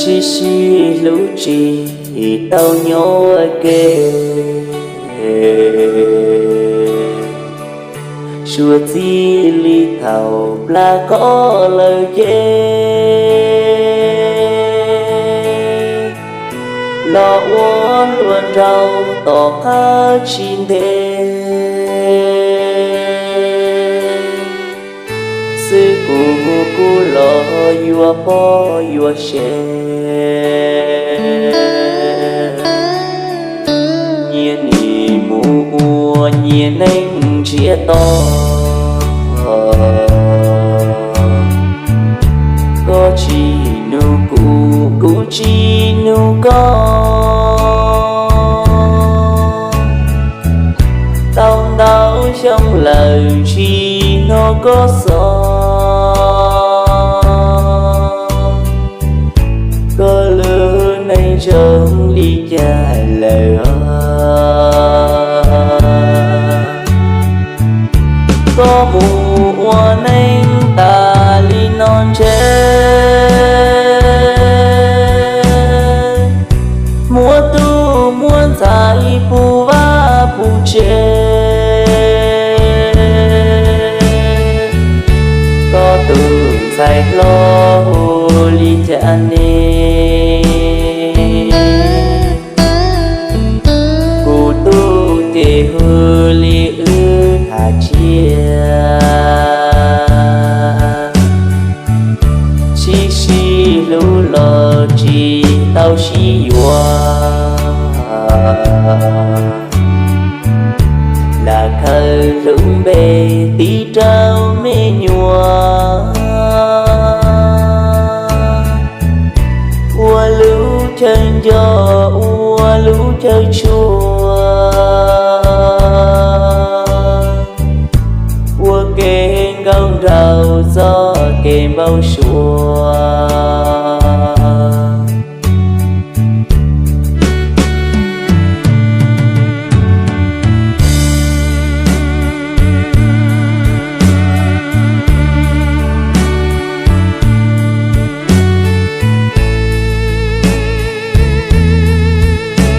Sib sib hlub tsis tau nyob ua ke, suav txij li thaum plam koj lawm ces los ua hluas nraug tom qab tsis ntev. Xwb kuv kuj los yuav pog yuav sev, nyias nim mus ua nyias neej ntsiab to. Koj tsis nug kuv, kuv tsis nug koj. Tau ntau xyoo lawm tsis hnov koj xov, koj lub neej zoo li cas lawm os? Koj mus ua neej tas li no ntshe muab tub muab ntxhais puv vaj puv tsev. Koj tus ntxhais hlob hu li cas ne? Kuv tub ces hu li wb tham tshiab. Sib sib hlub los tsis tau sib yuav, lam khaws lub npe tiv rau me nyuam. Ua lub chaw nco, ua lub chaw tshua, ua kev nkauj nraug txoj kev npau suav.